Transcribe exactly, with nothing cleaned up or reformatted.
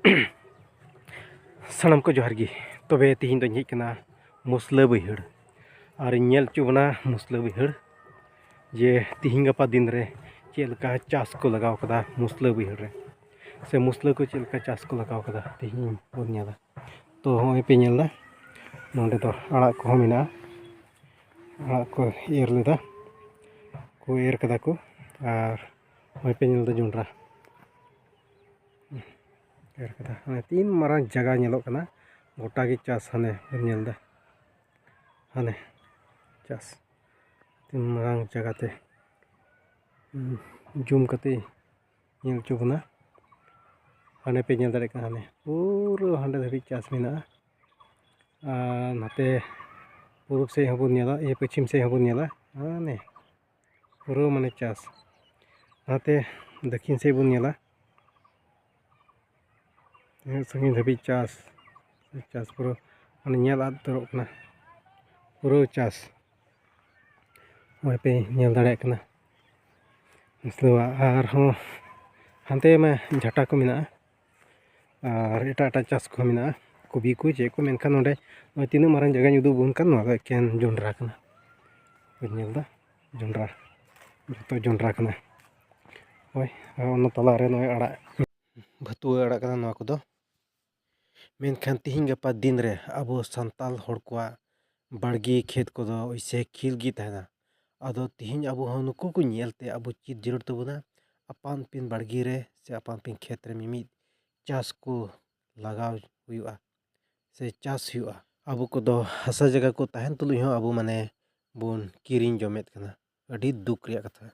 ᱥᱟᱱᱟᱢ ᱠᱚ ᱡᱚᱦᱟᱨ ᱜᱮ᱾ ᱛᱚᱵᱮ ᱛᱤᱦᱤᱧ ᱫᱚᱧ ᱦᱮᱡ ᱠᱟᱱᱟ ᱢᱩᱥᱞᱟᱹ ᱵᱟᱹᱭᱦᱟᱹᱲ, ᱟᱨᱤᱧ ᱧᱮᱞ ᱦᱚᱪᱚ ᱵᱚᱱᱟ ᱢᱩᱥᱞᱟᱹ ᱵᱟᱹᱭᱦᱟᱹᱲ, ᱡᱮ ᱛᱤᱦᱤᱧ ᱜᱟᱯᱟ ᱫᱤᱱ ᱨᱮ ᱪᱮᱫ ᱞᱮᱠᱟ ᱪᱟᱥ ᱠᱚ ᱞᱟᱜᱟᱣ ᱠᱟᱫᱟ ᱢᱩᱥᱞᱟᱹ ᱵᱟᱹᱭᱦᱟᱹᱲ ᱨᱮ, ᱥᱮ ᱢᱩᱥᱞᱟᱹ ᱠᱚ ᱪᱮᱫ ᱞᱮᱠᱟ ᱪᱟᱥ ᱠᱚ ᱞᱟᱜᱟᱣ ᱠᱟᱫᱟ, ᱛᱤᱦᱤᱧ ᱵᱚᱱ ᱧᱮᱞᱟ᱾ ᱛᱚ ᱦᱚᱸᱜᱼᱚᱭ ᱯᱮ ᱧᱮᱞ ᱮᱫᱟ, ᱱᱚᱸᱰᱮ ᱫᱚ ᱟᱲᱟᱜ ᱠᱚᱦᱚᱸ ᱢᱮᱱᱟᱜᱼᱟ, ᱟᱲᱟᱜ ᱠᱚ ᱮᱨ ᱞᱮᱫᱟ ᱠᱚ, ᱮᱨ ᱠᱟᱫᱟ ᱠᱚ᱾ ᱟᱨ ᱦᱚᱸᱜᱼᱚᱭ ᱯᱮ ᱧᱮᱞ ᱮᱫᱟ ᱡᱚᱸᱰᱨᱟ ᱮᱨ ᱠᱟᱫᱟ᱾ ᱦᱟᱱᱮ ᱛᱤᱱ ᱢᱟᱨᱟᱝ ᱡᱟᱭᱜᱟ ᱧᱮᱞᱚᱜ ᱠᱟᱱᱟ, ᱜᱚᱴᱟ ᱜᱮ ᱪᱟᱥ᱾ ᱦᱟᱱᱮ ᱵᱮᱱ ᱧᱮᱞ ᱮᱫᱟ, ᱦᱟᱱᱮ ᱪᱟᱥ, ᱛᱤᱱ ᱢᱟᱨᱟᱝ ᱡᱟᱭᱜᱟ ᱛᱮ, ᱦᱩᱸ, ᱡᱩᱢ ᱠᱟᱛᱮ ᱧᱮᱞ ᱦᱚᱪᱚ ᱵᱚᱱᱟ᱾ ᱦᱟᱸᱰᱮ ᱯᱮ ᱧᱮᱞ ᱫᱟᱲᱮᱭᱟᱜ ᱠᱟᱱᱟ, ᱦᱟᱱᱮ ᱯᱩᱨᱟᱹ ᱦᱟᱸᱰᱮ ᱫᱷᱟᱹᱵᱤᱡ ᱪᱟᱥ ᱢᱮᱱᱟᱜᱼᱟ᱾ ᱟᱨ ᱱᱟᱛᱮ ᱯᱩᱨᱩᱵ ᱥᱮᱫ ᱦᱚᱸᱵᱚᱱ ᱧᱮᱞᱟ, ᱤᱭᱟᱹ, ᱯᱚᱪᱷᱤᱢ ᱥᱮᱫ ᱦᱚᱸᱵᱚᱱ ᱧᱮᱞᱟ, ᱦᱟᱱᱮ ᱯᱩᱨᱟᱹ ᱢᱟᱱᱮ ᱪᱟᱥ᱾ ᱱᱟᱛᱮ ᱫᱚᱠᱷᱤᱱ ᱥᱮᱫ ᱵᱚᱱ ᱧᱮᱞᱟ, ᱛᱤᱱᱟᱹᱜ ᱥᱟᱺᱜᱤᱧ ᱫᱷᱟᱹᱵᱤᱡ ᱪᱟᱥ, ᱪᱟᱥ ᱯᱩᱨᱟᱹ ᱢᱟᱱᱮ ᱧᱮᱞ ᱟᱫ ᱩᱛᱟᱹᱨᱚᱜ ᱠᱟᱱᱟ, ᱯᱩᱨᱟᱹ ᱪᱟᱥ᱾ ᱱᱚᱜᱼᱚᱭ ᱯᱮ ᱧᱮᱞ ᱫᱟᱲᱮᱭᱟᱜ ᱠᱟᱱᱟ, ᱢᱩᱥᱞᱟᱹᱣᱟᱜ᱾ ᱟᱨᱦᱚᱸ ᱦᱟᱱᱛᱮ ᱢᱟ ᱡᱷᱟᱴᱟ ᱠᱚ ᱢᱮᱱᱟᱜᱼᱟ, ᱟᱨ ᱮᱴᱟᱜ ᱮᱴᱟᱜ ᱪᱟᱥ ᱠᱚᱦᱚᱸ ᱢᱮᱱᱟᱜᱼᱟ, ᱠᱚᱵᱤ ᱠᱚ ᱪᱮᱫ ᱠᱚ᱾ ᱢᱮᱱᱠᱷᱟᱱ ᱱᱚᱰᱮ ᱱᱚᱜᱼᱚᱭ ᱛᱤᱱᱟᱹᱜ ᱢᱟᱨᱟᱝ ᱡᱟᱭᱜᱟᱧ ᱩᱫᱩᱜ ᱟᱵᱚᱱ ᱠᱟᱱ, ᱱᱚᱣᱟ ᱫᱚ ᱮᱠᱮᱱ ᱡᱚᱸᱰᱨᱟ ᱠᱟᱱᱟ᱾ ᱯᱮ ᱧᱮᱞ ᱮᱫᱟ, ᱡᱚᱸᱰᱨᱟ, ᱡᱚᱛᱚ ᱡᱚᱸᱰᱨᱟ ᱠᱟᱱᱟ᱾ ᱦᱳᱭ, ᱟᱨ ᱚᱱᱟ ᱛᱟᱞᱟᱨᱮ ᱱᱚᱜᱼᱚᱭ ᱟᱲᱟᱜ, ᱵᱷᱟᱹᱛᱩᱣᱟᱹ ᱟᱲᱟᱜ ᱠᱟᱱᱟ ᱱᱚᱣᱟ ᱠᱚᱫᱚ᱾ ᱢᱮᱱᱠᱷᱟᱱ ᱛᱤᱦᱤᱧ ᱜᱟᱯᱟ ᱫᱤᱱ ᱨᱮ ᱟᱵᱚ ᱥᱟᱱᱛᱟᱞ ᱦᱚᱲ ᱠᱚᱣᱟᱜ ᱵᱟᱲᱜᱮ ᱠᱷᱮᱛ ᱠᱚᱫᱚ ᱚᱭᱥᱮ ᱠᱷᱤᱞ ᱜᱮ ᱛᱟᱦᱮᱱᱟ᱾ ᱟᱫᱚ ᱛᱤᱦᱤᱧ ᱟᱵᱚ ᱦᱚᱸ ᱱᱩᱠᱩ ᱠᱚ ᱧᱮᱞ ᱛᱮ ᱟᱵᱚ ᱪᱮᱫ ᱡᱟᱹᱨᱩᱲ ᱛᱟᱵᱚᱱᱟ? ᱟᱯᱟᱱ ᱟᱹᱯᱤᱱ ᱵᱟᱲᱜᱮ ᱨᱮ ᱥᱮ ᱟᱯᱟᱱ ᱟᱹᱯᱤᱱ ᱠᱷᱮᱛ ᱨᱮ ᱢᱤᱢᱤᱫ ᱪᱟᱥ ᱠᱚ ᱞᱟᱜᱟᱣ ᱦᱩᱭᱩᱜᱼᱟ ᱥᱮ ᱪᱟᱥ ᱦᱩᱭᱩᱜᱼᱟ᱾ ᱟᱵᱚ ᱠᱚᱫᱚ ᱦᱟᱥᱟ ᱡᱟᱭᱜᱟ ᱠᱚ ᱛᱟᱦᱮᱱ ᱛᱩᱞᱩᱡ ᱦᱚᱸ ᱟᱵᱚ ᱢᱟᱱᱮ ᱵᱚᱱ ᱠᱤᱨᱤᱧ ᱡᱚᱢᱮᱫ ᱠᱟᱱᱟ᱾ ᱟᱹᱰᱤ ᱫᱩᱠ ᱨᱮᱭᱟᱜ ᱠᱟᱛᱷᱟ᱾